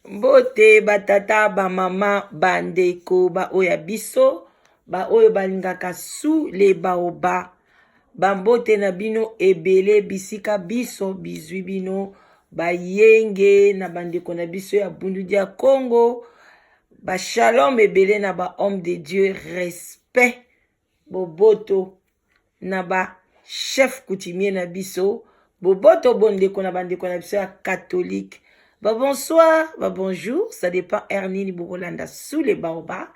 Mbote batata bamama bandeko baoyo ya biso baoyo balingaka sous les baoba bambote na bino ebele bisika biso bizwi bino bayenge na bandeko na biso ya bundu dia Congo ba shalom ebele na ba homme de Dieu respect boboto na ba chef coutumier na biso boboto bondeko na bandeko na biso ya catholique ba bonsoir ba bonjour ça dépend heure nini bokolanda sous les baoba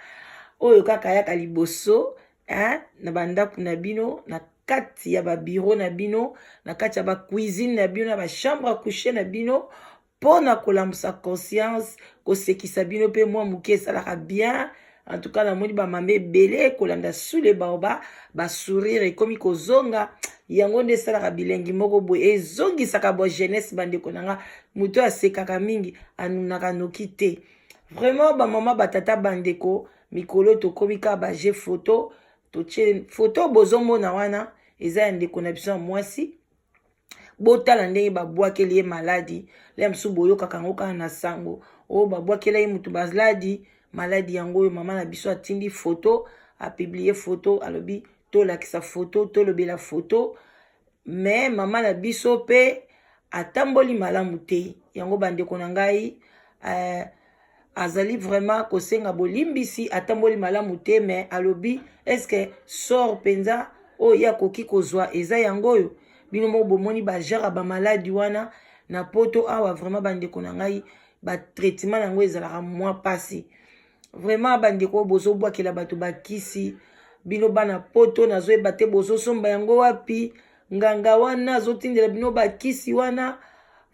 oyo kaka yaka liboso hein, na bandako na bino na kati ya babiro na bino na kati ya bacuisine na bino na bachambre à coucher na bino mpo na kolamusa conscience kosekisa bino mpe mwa moke esalaka bien. En tout cas namoni bamama ebele kolanda sous le baoba basourire ekomi kozonga yango nde esalaka bilengi moko boye ezongisaka bwa jeunesse. Bandeko na nga, moto asekaka mingi anunaka noki te. Vraiment bamama, batata, bandeko, mikolo tokomi kaka baje photo totie photo. Bozomona wana eza ya ndeko na biso ya mwasi. Botala ndenge babwakeli ye maladi le mosusu boyokaka yango kaka na sango oyo babwakela ye motu maladi. Maladi yango oyo mama na biso atindi photo, apublier photo, alobi tolakisa photo, tolobela photo. Me mama na biso mpe atamboli malamu te. Yango bandeko na ngai, azali vraiment kosenga bolimbisi. Atamboli malamu te, me alobi est-ce sort mpenza oyo ye akoki kozwa eza yango oyo. Bino moko bomoni bagenre ya bamaladi wana na poto awa. Vraiment bandeko na ngai, batraitement na yango ezalaka mwa mpasi. Vraiment bandeko oyo bozobwakela bato bakisi, bino bana poto, nazoyeba te bozosomba yango wapi. Nganga wana azotindela bino bakisi wana,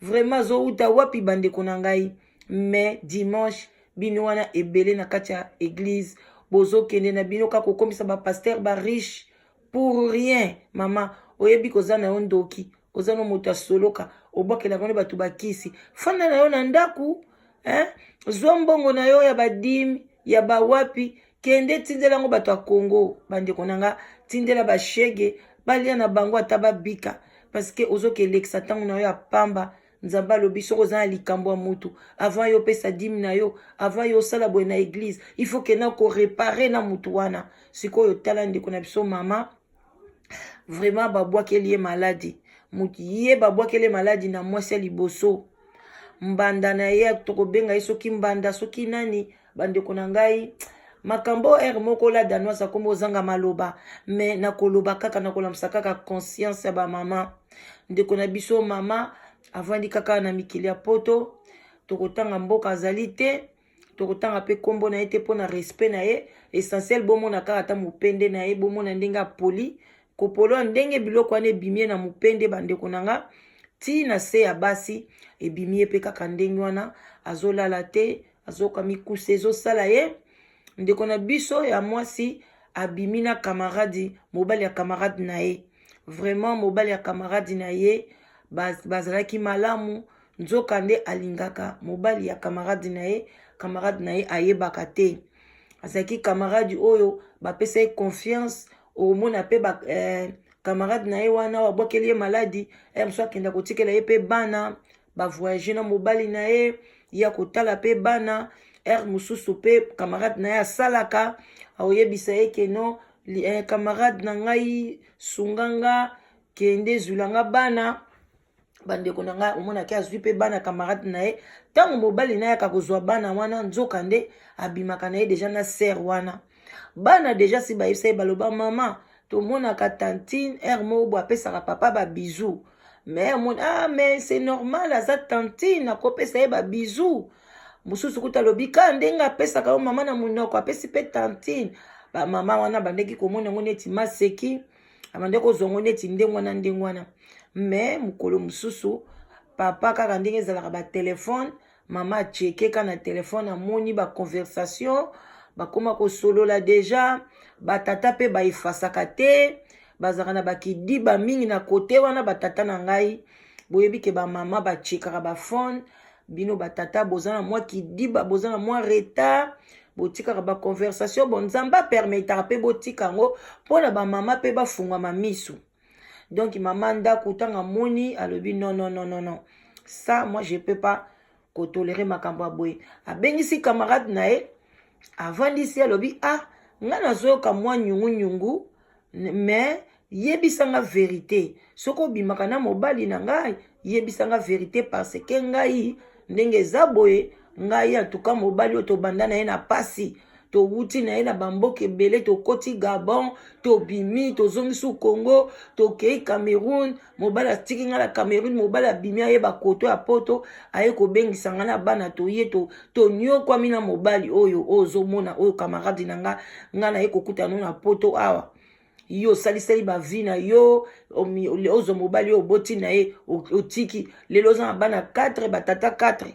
vraiment azowuta wapi, bandeko na ngai? Mais dimanche bino wana ebele na kati ya église bozokende na bino kaka kokomisa bapasteur bariche pour rien. Mama, oyebi koza na yo ndoki, oza no moto asoloka, obwakelaka no bato bakisi. Fanda na yo na ndako, hein? Zwa mbongo na yo ya badîme ya bawapi, kende tindela yango bato ya Kongo. Bandeko na nga, tindela bashege balia na bango ata babika, parce que ozokelekisa ntango na yo ya pamba. Nzambe alobi soki oza na likambo ya motu, avant yo opesa dîme na yo, avant yo osala boye na église, il faut kenda koréparer na motu wana. Sikoyo tala ndeko na biso mama, vraiment babwakeli ye maladi. Motu ye babwakeli ye maladi na mwasi ya liboso, mbanda na ye, tokobenga ye soki mbanda soki nani. Bandeko na ngai, makambo ere moko la danoise akomi ozanga maloba, me nakoloba kaka, nakolamisa kaka conscience ya bamama. Ndeko na biso mama avandi kaka na mikili ya poto, tokotanga mboka azali te, tokotanga mpe nkombo na ye te mpo na respect na ye. Essentiel bomona kaka ata mopende na ye, bomona ndenge apoli kopolo, ndenge biloko wana ebimi ye na mopende. Bandeko na nga, ntina se ya basi ebimi ye mpe kaka ndenge wana, azolala te, azoka mikuse ezosala ye. Ndeko na biso ya mwasi abimi na camarade, mobali ya camarade na ye. Vraiment mobali ya camarade na ye bazalaki malamu, nzoka nde alingaka mobali ya camarade na ye. Camarade na ye ayebaka te. Azalaki camarade oyo bapesa ye confiance. Okomona mpe camarade na ye wana oyo abwakeli ye maladi mosusu akenda kotikela ye mpe bana, bavoyage na mobali na ye ya kotala mpe bana. Heure mosusu mpe camarade na ye asalaka, akoyebisa ye ke non, camarade na ngai, sunga nga, kende zwila nga bana. Bandeko na ngai, omonaki azwi mpe bana camarade na ye. Ntango mobali na ye aka kozwa bana wana, nzoka nde abimaka na ye déjà na sœur wana. Bana déjà si bayebisa ye, baloba: "Mama, tomonaka tantine heure moko boye apesaka papa babisous." Mais omoni, ah mais c'est normal, aza tantine, akopesa ye babisous. Mosusu kuta alobi ka ndenge apesaka yo mama na monoko, apesi mpe tantine. Bamama wana bandeki komona yango neti maseki, abande kozwa yango neti ndenge wana, ndenge wana. Mais mokolo mosusu papa, kaka ndenge ezalaka batelefone, mama acheke ka na telefone, amoni baconversation, bakóma kosolola déjà. Batata mpe baefasaka te, bazalaka na bakidiba mingi na kote wana. Batata na ngai, Boyebi ke bamama bachekaka bafone, bino batata boza na mwa kidiba, boza na mwa retard, botikaka baconversation. Bon, Nzambe apermetaka mpe botika yango mpo na bamama mpe bafungwama misu. Donc mama ndako ntango amoni, alobi: "Non, non, non, non, non, ça, moi, je peux pas kotolérer makambo ya boye." Abengisi camarade na ye, avandisi, alobi: "Ah, ngai nazoyoka mwa nyungunyungu, mais yebisanga vérité. Soki obimaka na mobali na ngai, yebisanga vérité, parce que ngai, ndenge eza boye, ngai antuka mobali oyo tobanda na ye na pasi, towuti na ye na bamboka ebele, tokoti Gabon, tobimi, tozongisi Congo, tokei Cameroun. Mobali atiki ngai na Cameroun. Mobali abimi, ayeba koto ya Poto, aye kobengisa ngai na bana, toye, toniokwami na mobali oyo." Oyo ozomona oyo, camarade na nga, ngai naye kokutana na Poto awa. Yo osalisali bavie na yo, ozwa mobali oyo oboti na ye, otiki, lelo oza na bana 4, batata 4.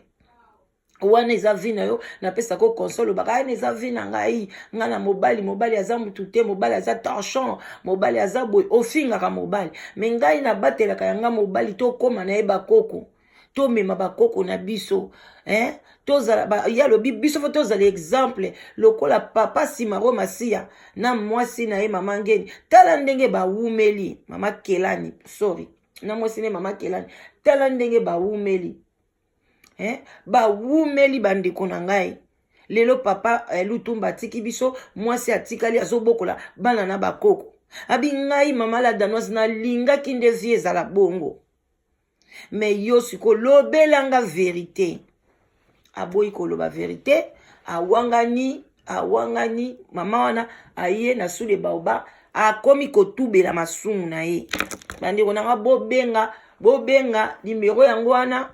Wana eza vie na yo. Napesaka conseil, olobaka wana eza vie na ngai. Ngai na mobali, mobali aza mutu te, mobali aza torchon, mobali aza boye, ofingaka mobali. Mais ngai nabatelaka yanga mobali, tokóma na ye bakoko, tomema bakoko na biso, eh? Tozala, ye alobi, biso faut tozala exemple lokola papa Simaro Masiya na mwasi na ye mama Ngeni. Tala ndenge bawumeli, mama Kelani, sorry, na mwasi na ye mama Kelani. Tala ndenge bawumeli, eh? Bawumeli, bandeko na ngai. Lelo papa Lutumba atiki biso, mwasi atikali azobokola bana na bakoko. Abi ngai, mama la Danoise, nalingaki nde vie ezala bongo, mais yo sikoyo lobelanga vérité. Aboyi koloba vérité, awangani, awangani. Mama wana aye na sule baoba, akomi kotubela masumu na ye. Bandeko na nga, bobenga, bobenga nimero yango wana.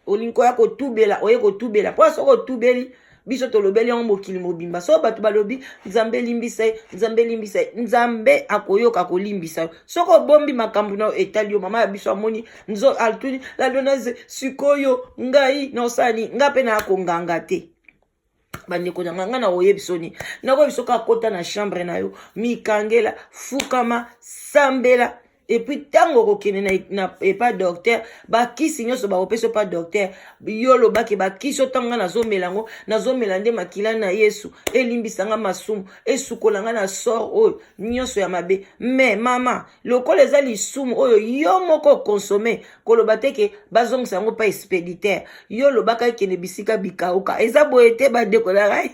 Olingi koya kotubela, oye kotubela, mpo soki otubeli, biso tolobeli yango mokili mobimba. So bato balobi: "Nzambe elimbisa ye, Nzambe elimbisa ye." Nzambe akoyoka, kolimbisa yo. Soki obombi makambo na yo, etali yo. Mama ya biso amoni nzo, atuni la Danoise: "Sikoyo ngai naosala nini? Ngai mpe naya konganga te." Bandeko na ngai, ngai na koyebi so nini? Nakoyebi soki akota na chambre na yo, mikangela, fukama, sambela. Et puis ntango okokende na epa docteur, bakisi nyonso bakopesa epa docteur, yo olobaki: "Bakisi oyo, ntango ngai nazomela yango, nazomela nde makila na Yesu elimbisanga masumu, esukola ngai na sort oyo nyonso ya mabe." Mais mama, lokola eza lisumu oyo yo moko okonsome, koloba te ke bazongisa yango mpa expéditeur. Yo olobaka ekende bisika bikauka. Eza boye te, bandeko na ngai.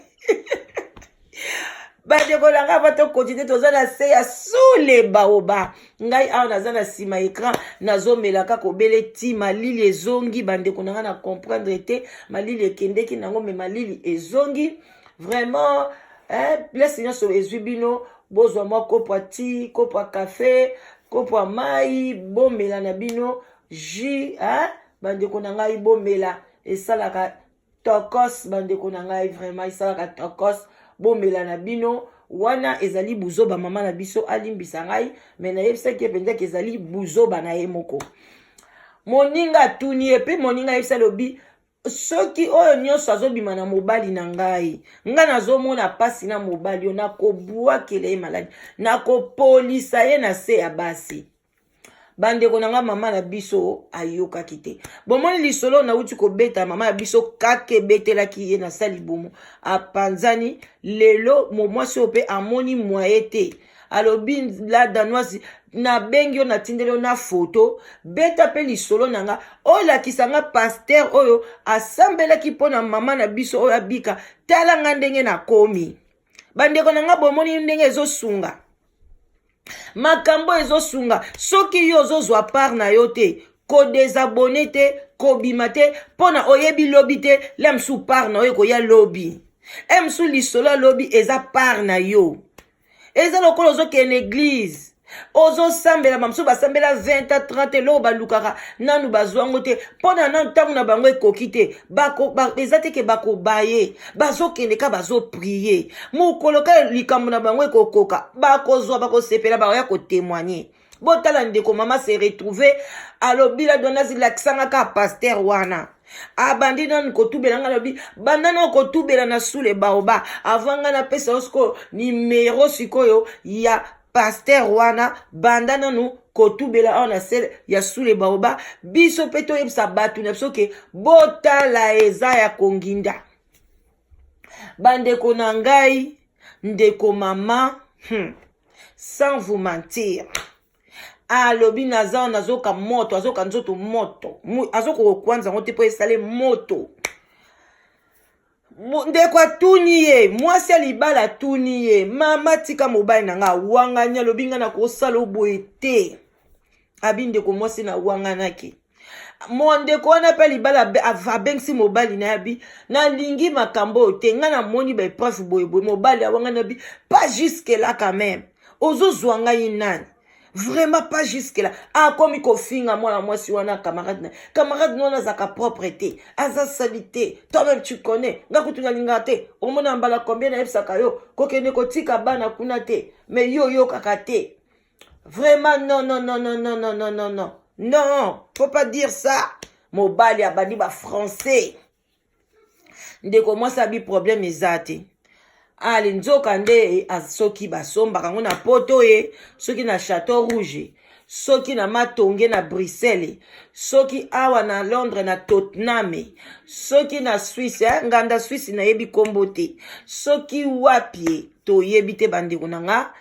Bandeko na ngai, va tokontinue. Toza na se ya sule baoba. Ngai awa naza na nsima écran, nazomela kaka obele ti malili ezongi. Bandeko na ngai, na comprendre te, malili ekendeki nango, mais malili ezongi vraiment, eh, place nyonso ezwi bino. Bozwa mwa kopo ya ti, kopo ya kafe, kopo ya mai, bomela na bino jus, eh? Bandeko na ngai, bomela, esalaka tokos. Bandeko na ngai, vraiment esalaka tokos. Bomela na bino. Wana ezali buzoba. Mama na biso alimbisa ngai, mais nayebisaki ye mpenzaki ezali buzoba na ye moko. Moninga atuni ye mpe, moninga ayebisa, alobi: "Soki oyo nyonso azobima na mobali na ngai, ngai nazomona mpasi na mobali oyo, nakobwakela ye maladi, nakopolisa ye na se ya basi." Bandeko na nga, mama na biso ayokaki te. Bomoni lisolo nauti kobeta, mama ya biso kaka ebetelaki ye na sa libumu, apanzani. Lelo mwasi oyo mpe amoni mwaye te. Alobi: "La Danoise, nabengi yo, natindeli yo na foto, beta mpe lisolo na nga, olakisa nga pasteur oyo asambelaki mpo na mama na biso oyo abika. Tala nga ndenge nakomi." Bandeko na nga, bomoni ndenge ezosunga, makambo ezosunga. Soki yo ozozwa part na yo te, kodésabonner te, kobima te, mpo na oyebi lobi te. Le mosusu part na yo ekoya lobi, e mosusu lisolo ya lobi eza part na yo. Eza lokola ozokende église, ozosambela. Bamosusu basambela 20 a 30, eloko balukaka nanu bazwango te, mpo na nanu ntango na bango ekoki te. Eza te ke bakobaye, bazokende ka bazoprier. Mokolo ka likambo na bango ekokoka, bakozwa, bakosepela, bakoya kotémoigner. Botala ndeko mama se retrouve, alobi: "La Danoise, lakisanga ka pasteur wana." Abandi nanu kotubela ngai. Alobi: "Banda nanu kotubela na sule baoba avant ngai napesa yo sikoyo nimero sikoyo ya Pasteur wana, banda nanu kotubela awa na sele ya sule baoba. Biso mpe toyebisa bato na biso ke botala, eza ya konginda. Bandeko na ngai, ndeko mama, sans vous mentir, alobi naza wana, azoka moto, azoka nzoto moto, azokoka kwanza yango te mpo esale moto. Ndeko atuni ye, mwasi ya libala atuni ye: "Mama, tika mobali na nga." Awangani, alobi: "Nga na kosala oboye te." Abi ndeko mwasi na awanganaki mo ndeko wana mpe libala abengisi mobali na ye, abi: "Nalingi makambo oyo te, ngai namoni baépreuve boyeboye." Mobali awangani, abi: "Pas jusque là quand même, ozozwa ngai nani? Vraiment, pas jusque là." Akomi kofinga mwana mwasi wana, camarade na camarade wana: "Azalaka propre te, aza sali te, toi-même tu connais. Nga kutu nalingaka te. Omona mbala combien nayebisaka yo kokende kotika bana kuna te, mais yo oyokaka te. Vraiment, non, non, non, non, non, non, non, non, non, non, faut pas dire ça." Mobali abandi bafrançais. Ndeko mwasi abi: "Problème eza te." Ale, nzoka nde soki basombaka yango na Poto ye, soki na Chateau Rouge, soki na Matonge na Bruxelles, soki awa na Londres na Tottenham, soki na Swisse, eh, nganda Swisse nayebi nkombo te, soki wapi ye toyebi te. Bandeko na nga,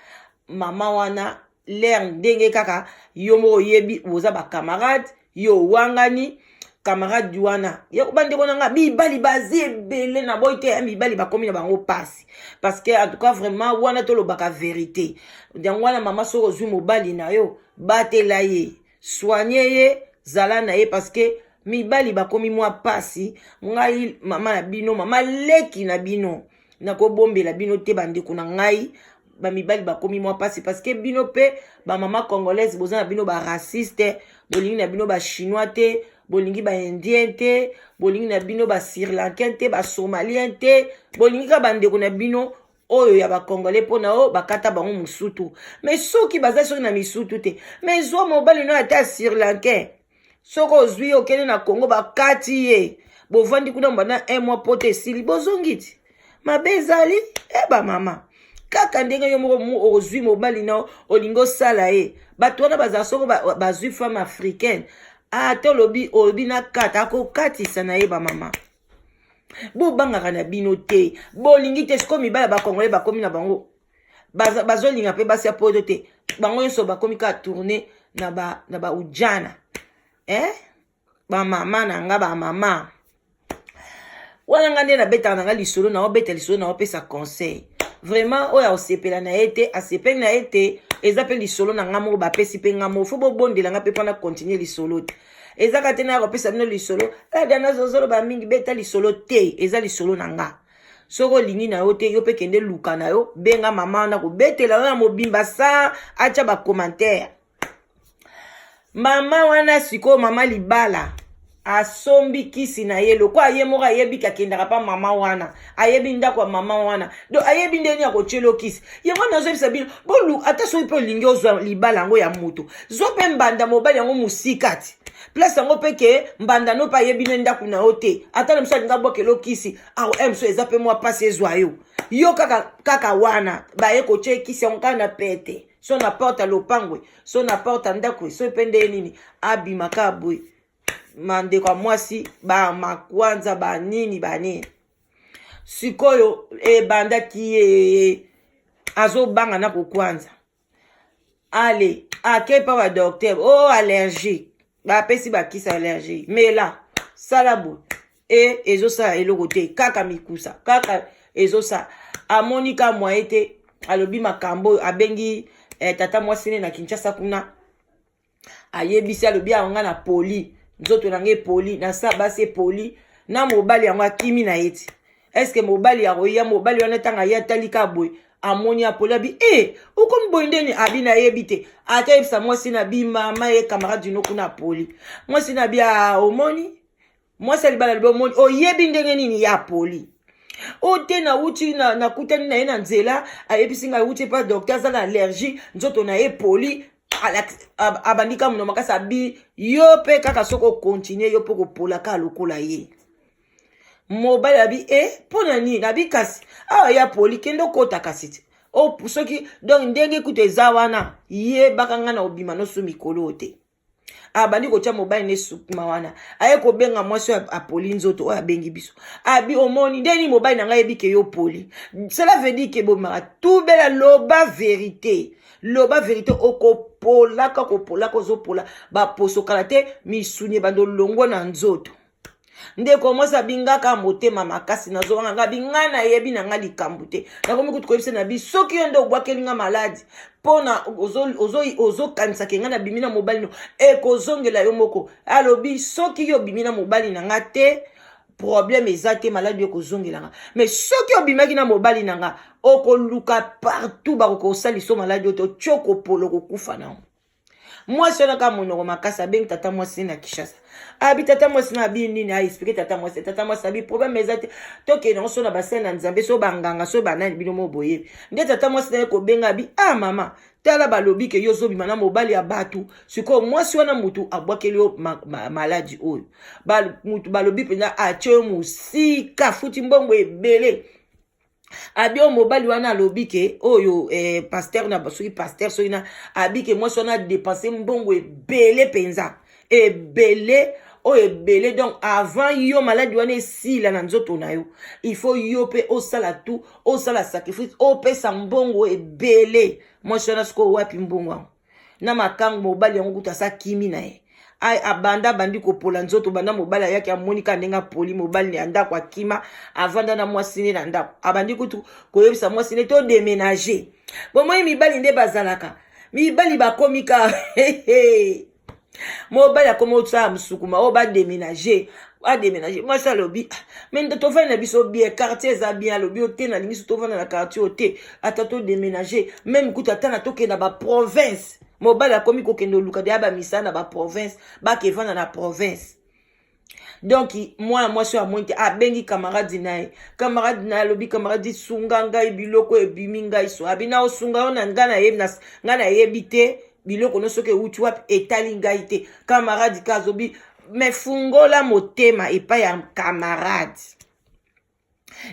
mama wana lere ndenge kaka yo moko oyebi, boza bacamarade, yo owangani camarade wana. Bandeko na nga, mibali baza ebele na boyi te, mibali bakomi na bango pasi, parce que en tout cas vraiment wana tolobaka vérité. Yango wana, mama, soki ozwi mobali na yo, batela ye, soigne ye, zala na ye, parce que mibali bakomi mwa pasi. Ngai mama na bino, mama leki na bino, nakobombela bino te. Bandeko na ngai, bamibali bakomi mwa mpasi, parce que bino mpe bamama congolaise boza na bino baraciste. Bolingi na bino bachinois te, bolingi baindien te, bolingi na bino basrilankain te, basomalien te, bolingi kaka bandeko na bino oyo ya bacongolais mpona oyo bakata bango mosutu. Mais soki baza soki na misutu te, mais zwa mobali no ata srilankain. Soki ozwi, okende na Congo, bakati ye, bovandi kuna banda un mois, po te esili, bozongi ti mabe ezali. E bamama, kaka ndenge yo moko ozwi mobali na olingi osala ye, bato wana bazala soko bazwi femme africaine, ata olobi, olobi na kata, akokatisa na ye. Bamama, bobangaka na bino te, bolingi te. Sikoyo mibali ya bacongolais bakomi na bango bazolinga mpe basi ya Poto te. Bango nyonso bakomi kaka tourne na baujana ba, eh? Bamama na nga, bamama wana, nga nde nabetaka na nga lisolo, naobeta lisolo, naopesa conseil. Vraiment, oyo akosepela na ye te, asepeli na ye te. Eza mpe lisolo na nga moko, bapesi mpe nga moko, fo bobondela nga mpe mpona continue lisolo te. Ezaka te naya kopesa bino lisolo dana zozoloba mingi, beta lisolo te. Eza lisolo na nga. Soki olingi na yo te, yo mpe kende luka na yo, benga mama wana, kobetela yo na mobimba sa atya bacommentaire. Mama wana sikoyo, mama libala asombi kisi na ye lokwa ye moko ayebi, akendaka mpa mama wana, ayebi ndako ya mama wana, donc ayebi ndenge akotiela kisi. Yango nazoyebisa bino, bolu ata soki mpe olingi ozwa libala yango ya moto, zwa mpe mbanda mobali yango mosika ti place yango mpe ke mbanda no mpe ayebi ne ndako na yo te. Ata na mosu alingi abwakela kisi awa, mosu eza mpe mwa mpasi ezwa yo, yo kaka kaka wana baye kotia kisi yango kaka na pete, so na porte ya lopango, so na porte ya ndako, so mpe nde nini abima kaka boye. Mandeko ya mwasi, bamakwanza banini banini, sikoyo ebandaki ye azobanga na kokwanza. Ale, ake mpa badocteur: "O oh, allergie." Bapesi bakisi allergie, mela, sala boye, e ezosala eloko te, kaka mikusa kaka ezosala. Amoni ka moye te, alobi makambo oyo, abengi tata mwasi ne na Kinshasa kuna, ayebisi, alobi: "Awa nga na poli, nzoto na ngai epoli, nasa basi epoli na mobali yango akimi na ye ti." Eske mobali akoya? Mobali wana, ntango aye, atali ka boye, amoni apoli, abi: "E, okomi boye ndeni?" Abi: "Nayebi te." Ata yebisa mwasi na bi: "Mama ye camarade no kuna apoli." Mwasi na bi: "A, omoni?" Mwasi ya libala alobi: "Omoni, oyebi ndenge nini ye apoli o te? Nauti nakutani na ye na nzela, ayebisi ngai awuti epa docteur, aza na allergie, nzoto na ye poli." Abandi kamuno makasi, abi: "Yo mpe kaka soki okontinue, yo mpe kopola kaka lokola ye." Mobali abi: "E, mpo na nini?" Abi: "Kasi awa ya poli, kende okota kasi te." O, soki donc ndenge kutu eza wana, yebaka ngai na obima noso mikolo oyo te. Abandi kotya mobali ne sukuma wana, aye kobenga mwasi oyo apoli nzoto, oyo abengi biso, abi omoni nde nini mobali na ngai yebi ke yo poli. Cela veut dire ke bomaka tubela. Loba verité, loba verité. Okopolaka, kopolaka, ozopola baposo kala te, misuni ebanda olongwa na nzoto. Ndeko mwasi abingaka motema makasi, nazobanga nga, binga nayebi na nga likambo te. Nakomi kutu koyebisa na bi soki yo nde obwakeli nga maladi mpona ozokanisaka nga nabimi na mobali no, ekozongela yo moko. Alobi soki yo obimi na mobali na nga te, problème eza te, maladi ekozongela nga. Mais soki obimaki na mobali na nga, okoluka partout bakokosalisa maladi oyo te, otio kopolo, kokufa nango. Mwasi wana kaka monoko makasi, abengi tata mwasi na Kinshasa. Abi tata mwasi na abi nini, aexpliquer tata mwasi. Tata mwasi abi problème eza te, tokende yango so na basene na Nzambe, so banganga, so banani, bino mo boyebi. Nde tata mwasi na ye kobenga, abi ah mama, tala, balobi ke yo ozobima na mobali ya bato. Sikoyo mwasi wana mutu abwakeli yo maladi oyo. Mutu balobi mpenza atie yo mosika, futi mbongo ebele. Abi oyo mobali wana alobi ke oyo pasteur na soki pasteur soki na abi ke mwasi wana adépenser mbongo ebele mpenza, ebele oyo ebele. Donc avant yo maladi wana esila na nzoto na yo, il faut yo mpe osala tout, osala sacrifice, opesa mbongo ebele. Mwasi wana sikoyo wapi mbongo yango na makango? Mobali yango kutu asa kimi na ye, abanda abandi kopola nzoto banda mobali ayaki, amoni kaka ndenge apoli. Mobali ya ndako akima, avanda na mwasi nde na ndako. Abandi kutu koyebisa mwasi nde todéménager. Bomoi mibali nde bazalaka, mibali bakomi ka mobali akomi osala mosukuma oyo badéménager, adéménager. Mwasi alobi mais tovandi na biso bien, quartier eza bien. Alobi o te, nalingi so tovanda na quartier oyo te, ata todéménager même kutu, ata na tokende na baprovince. Mobali akomi kokende oluka deya bamisala na baprovince, bakevanda na province. Donc mwana mwasi oyo amoni te, abengi camarade na ye. Camarade na ye alobi camarade, sunga ngai, biloko ebimi ngai. So abi na osunga yo na ngai, nayebi te biloko no soki ewuti wapi, etali ngai te. Camarade ka azobi me fungola motema epai ya camarade,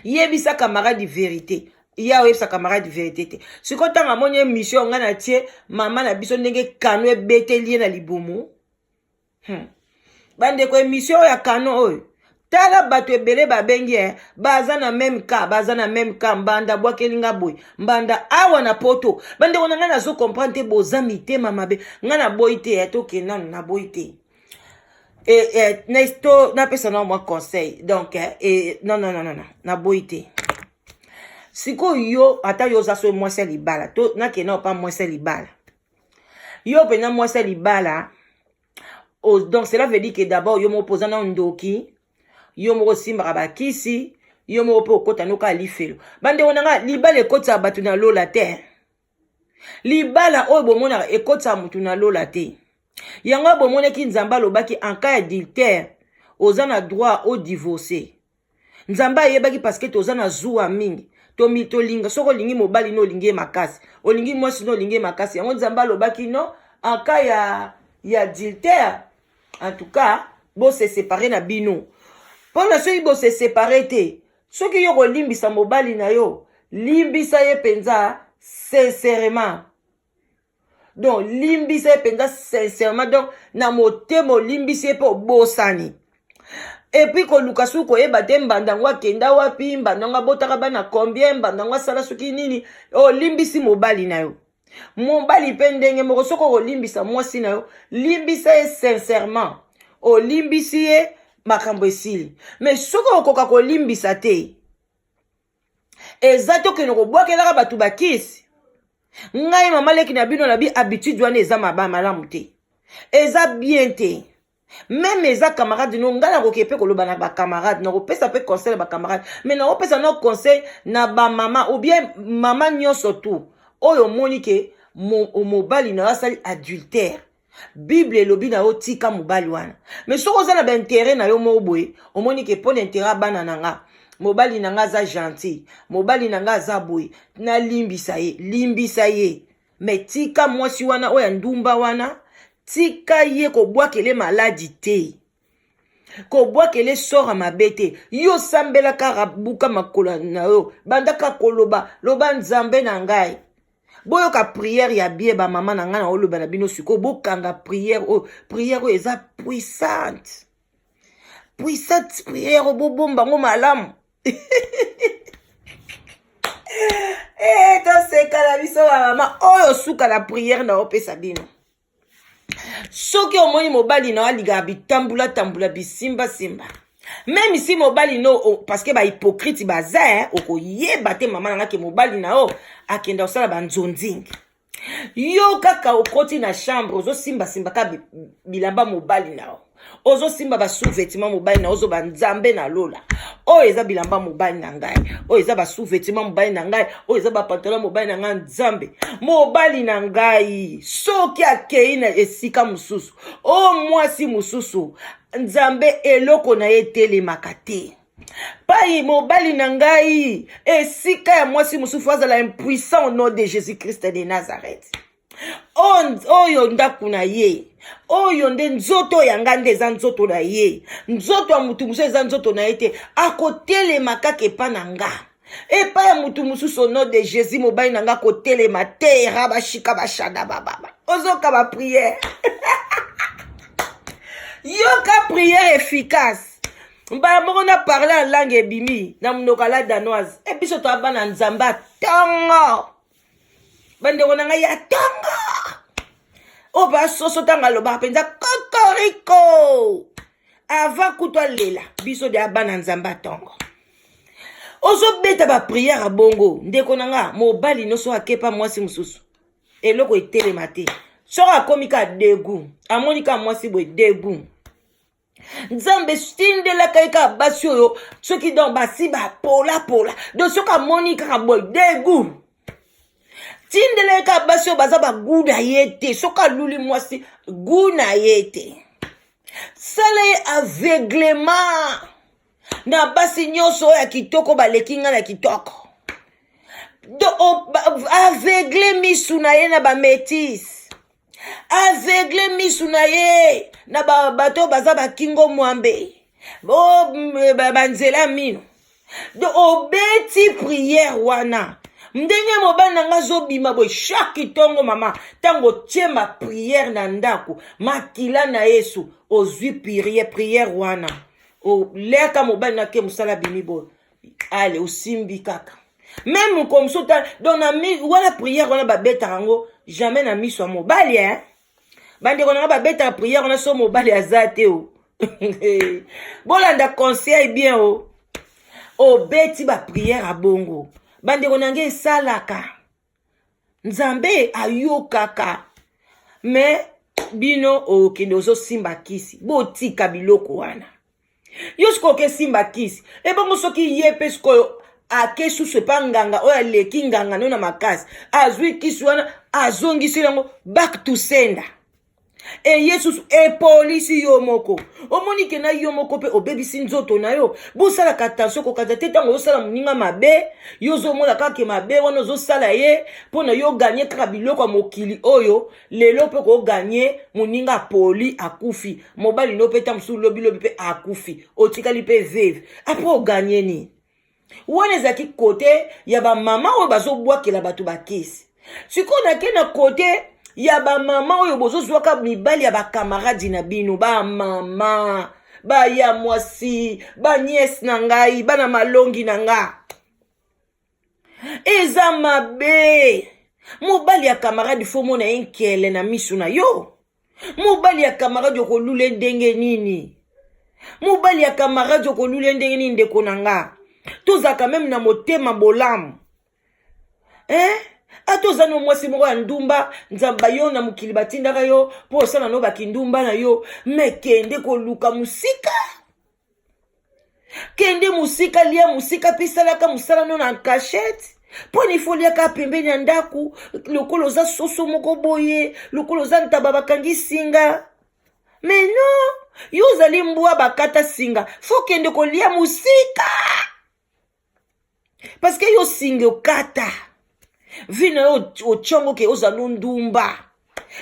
yebisa camarade vérité. Ya oyebisa camarade vérité te. Sikoyo ntango amoni émission ngai natie mama na biso, ndenge kano ebeteli ye na libumu. Bandeko, émission oyo ya kano oyo, tala bato ebele babengi baza na même cas, baza na même cas. Mbanda bwakeli nga boye, mbanda awa na Poto. Bandeko na ngai, nazocomprendre te, boza mitema mabe. Ngai naboyi te ya tokende nanu, naboyi te. E, napesa nao mwa conseil. Donc non, non, non, non, naboyi te. Sikoyo yo, ata yo oza so mwasi ya libala, to nakende opa mwasi ya libala, yo mpenza mwasi ya libala. Donc cela veut dire que d'abord yo moko mpo oza na ndoki, yo moko osimbaka bakisi, yo moko mpe okota noka lifelo. Bandeko na nga, libala ekotisaka bato na lola te. Libala oyo bomonaka ekotisaka motu na lola te. Yango bomonaki Nzambe alobaki en cas ya adultère, oza na droit odivorce. Nzambe ayebaki parce que toza na zuwa mingi, tolinga. Soki olingi mobali no, olingi ye makasi, olingi mwasi no, olingi ye makasi. Yango Nzambe alobaki non, en cas ya adultère, en tout cas bose séparer na bino. Mpona soki bose séparer te, soki yo kolimbisa mobali na yo, limbisa ye mpenza sincèrement. Donc limbisa ye mpenza sincèrement, donc na motema olimbisi ye mpe obosani. Et puis koluka soki koyeba te mbanda yango akenda wapi, mbanda yango abotaka bana combien, mbanda yango asala soki nini. Olimbisi mobali na yo, mobali mpe ndenge moko. Soki okolimbisa mwasi na yo, limbisa ye sincèrement, olimbisi ye, makambo esili. Mais soki okoka kolimbisa te, eza tokende kobwakelaka bato bakisi. Ngai mama leki na bino, na bi habitude wana eza maba malamu te, eza bien te. Même eza camarade no, ngai nakoki mpe koloba na bacamarade, nakopesa mpe conseil na bacamarade, mais nakopesa no conseil na bamama ou bien mama nyonso tu oyo omoni ke mobali na yo asali adultère. Bible elobi na yo tika mobali wana. Mais soki oza na baintérêt na yo moko boye, omoni ke mpo na intérêt ya bana na nga, mobali na nga aza gentil, mobali na nga aza boye, nalimbisa ye, limbisa ye. Mais tika mwasi wana oyo ya ndumba wana, tika ye, kobwakele maladi te. Kobwakele sort ya mabe te. Yo sambela kaka, buka makolo na yo, banda kaka koloba, loba Nzambe na ngai. Boyoka prière ya bien, bamama na ngai, na oloba na bino sikoyo, bokanga prière oyo. Prière oyo eza puissante, puissante prière oyo, bobomba yango malamu. Eh, toseka na biso bamama. Oyo suka na prière na opesa bino. Soki omoni mobali na alingaka bitambula-tambula, bisimbasimba, même si mobali no, parce que bahypocrite baza, eh, okoyeba te, mama na nga, ke mobali na yo akenda kosala banzonzingi. Yo kaka okoti na chambre, ozosimbasimba ka bilamba mobali na yo, ozosimba basous-vêtement mobali na yo, ozoba Nzambe na lola, oyo eza bilamba mobali na ngai, oyo eza basous-vêtement mobali na ngai, oyo eza bapantalon mobali na ngai. Nzambe, mobali na ngai soki akei na esika mosusu, o mwasi mosusu, Nzambe, eloko na ye etelemaka te. Pai mobali na ngai esika ya mwasi mosusu, azala impuissant au nom de Jésus Christ de Nazareth. Oyo ndako na ye, oyo nde nzoto ya ngai, nde eza nzoto na ye. Nzoto ya motu mosusu eza nzoto na ye te. Akotelema kaka epa na nga, epai ya motu mosusu, au nom de Jésus, mobali na nga kotelema te. Rabashika bashada bababa. Ozoka baprière, yoka prière efficace. Mbala moko na parle en langue, ebimi na monoko ala danoise. E biso toya bana Nzambe atongo, bandeko na ngai ya ntongo oyo basoso. Ntango alobaka mpenza kokoriko, avant kutu alela, biso deya bana Nzambe atongo. Ozobeta baprière bongo, ndeko na nga, mobali nyonso akepa mwasi mosusu, eloko etelema te. Soki akomi ka dégoût, amoni ka mwasi boye, dégoût. Nzambe tindelaka ye kaka basi oyo soki donc basi bapolapola. Donc soki amoni kaka boye, dégoût. Tindela ye kaka basi oyo baza bagoût na ye te. Soki aluli mwasi, goût na ye te. Sala ye aveuglement na basi nyonso oyo ya kitoko, baleki ngai na kitoko. Aveugle misu na ye na bamétisse, aveugle misu na ye na bato oyo baza bakingo mwambe o banzela mino. Donc obeti prière wana, ndenge mobali na nga azobima boye chaque ntongo, mama, ntango otie ma prière na ndako, makila na Yesu, ozwi prière, prière wana oleka, mobali na ke mosala, abimi boye, ale osimbi kaka même mokolo mosusu. Donc na wana prière wana babetaka yango jamais na miso ya mobali, eh? Bandeko na nga, babetaka prière wana so mobali aza te. O bolanda conseil bien. O obeti baprière abongo, bandeko na ngai, esalaka, Nzambe ayokaka. Me bino okende ozosimba kisi, botika biloko wana. Yo sikoyo okesimba kisi, ebongo soki ye mpe sikoyo ake susu epa nganga oyo aleki nganga no na makasi, azwi kisi wana, azongisi yango back to sender, eye susu epolisi. Yo moko omoni ke na yo moko mpe obebisi nzoto na yo. Bosalaka attention, kokanza te ntango ozosala moninga mabe, yo ozomona kaka ke mabe wana ozosala ye mpo na yo gagner kaka biloko ya mokili oyo. Lelo mpe kogagner moninga apoli, akufi, mobali no mpe ta mosusu lobilobi mpe akufi, otikali mpe veuve. Après ogagner nini? Wana ezalaki côté ya bamama oyo bazobwakela bato bakesi. Sikoyo nake na côté ya bamama oyo bozozwaka mibali ya bakamaradi na bino. Bamama, baya mwasi, banièce na ngai, bana malongi na nga, eza mabe. Mobali ya camarade, faut mona ye nkele na miso na yo. Mobali ya camarade, okolula ndenge nini? Mobali ya camarade, okolula ndenge nini? Ndeko na nga, tozalaka même na motema bolamu, eh? Ata oza no mwasi moko ya ndumba, Nzambe yo na mokili batindaka yo mpo osala no bakindumba na yo, me kende koluka mosika, kende mosika, lia mosika mpe esalaka mosala no na cachette. Mpo ni faut liaka pembeni ya ndako lokola oza soso moko boye, lokola oza ntaba bakangi singa. Mais non, yo ozali mbwa bakata singa, faut kende kolia mosika parce que yo singa okata vi na yo, otiongo ke ozala no ndumba.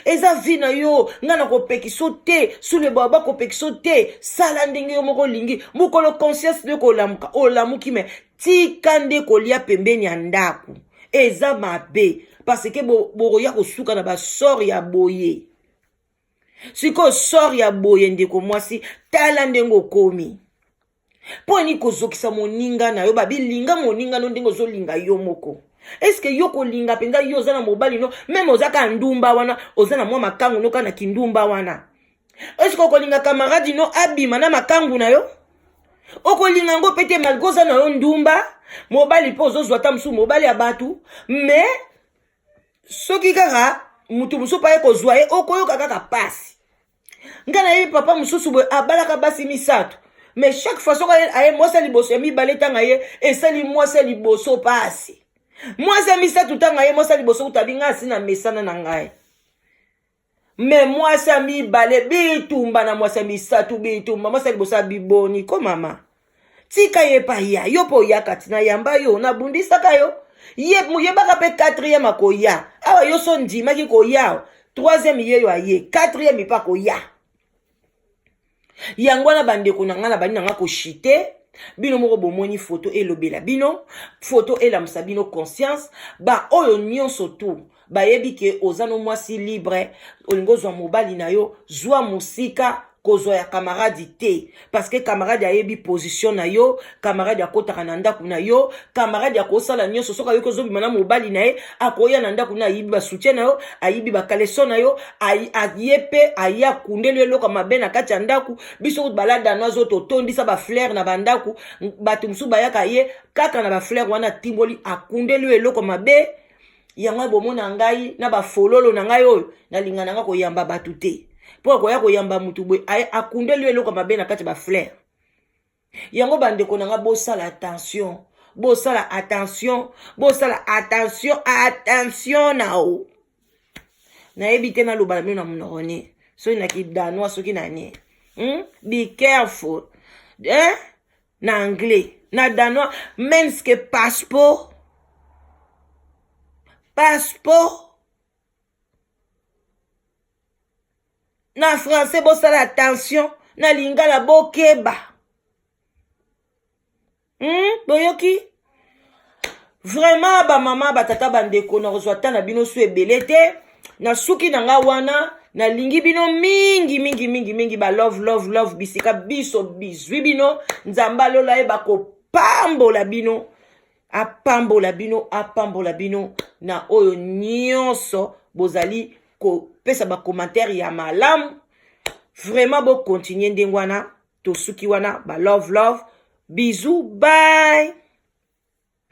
Eza vie na yo, nga na kopekiso te, sous le baobab kopekiso te, sala ndenge yo moko olingi. Mokolo conscience nde kolamuka, olamuki me tika nde kolia pembeni ya ndako. Eza mabe parce que bokoya kosuka na ba sort ya boye. Sikoyo sort ya boye ndeko mwasi, tala ndenge okomi. Mpo nini kozokisa moninga na yo? Babilinga moninga no ndenge ozolinga yo moko. Eske yo kolinga mpenza yo oza na mobali no, meme oza kaka ndumba wana, oza na mwa makangu no kaka na kindumba wana, eske okolinga kamaradi no abima na makangu na yo? Okolinga yango mpe te, malgre oza na yo ndumba mobali, mpe ozozwa ata mosusu mobali ya bato, me soki kaka motu mosusu mpe aye kozwa ye, okoyoka kaka pasi. Ngai nayebi papa mosusu boye abalaka basi misato, mais chaque fois soki aye mwasi ya liboso, ya mibale ntango aye, esali mwasi ya liboso pasi. Mwasi ya misato ntango aye, mwasi ya liboso kuta abi ngai asi na mesana na ngai, me mwasi ya mibale bitumba na mwasi ya misato bitumba. Mwasi ya liboso abiboni ko mama, tika ye epai ya yo mpo oyaka ti nayamba yo, nabundisaka yo, yebaka mpe quatrième akoya awa. Yo so ndimaki koya troisième, ye yo aye quatrième mpe akoya. Yango wana bandeko na ngai, na bandi na ngai koshite bino moko, bomoni foto elobela bino, foto elamusa bino conscience. Baoyo nyonso tu bayebi ke oza no mwasi libre, olingi ozwa mobali na yo, zwa mosika, kozwa ya camarade te, parce que camarade ayebi position na yo, camarade akotaka na ndako na yo, camarade akosala nyonso. Soki ayoki ozobima na mobali na ye, akoya na ndako na, ayibi basoutien na yo, ayibi bakaleson na yo, aye mpe aye akundeli eloko mabe na kati ya ndako. Biso kutu baladano azo totondisa bafleur na bandako, bato mosusu bayaka ye kaka na bafleur wana, atimboli, akundeli yo eloko mabe. Yango bomona ngai na bafololo na ngai oyo nalinga na ngai koyamba bato te, mpo akoya koyamba motu boye, akundeli yo eloko mabe na kati ya bafleur. Yango bandeko na ngai, bosala attention, bosala attention, bosala attention, attention na o nayebi te naloba na bino na monoko ni soki na kidanois, soki na nini, Be careful, eh? Na anglais, na danois, menneske passeport, passeport na français, bosala attention na lingala, bokeba, Boyoki vraiment bamama, batata, bandeko, nakozwa ata na bino so ebele te. Na suki na nga wana, nalingi bino mingi mingi mingi mingi, ba love love love bisika biso bizwi bino. Nzambe alola ye bakopambola bino, apambola bino, apambola bino na oyo nyonso bozali kopesa bacommentaire ya malamu. Vraiment bokontinue ndenge wana. Tosuki wana, ba love love, bisous, bye.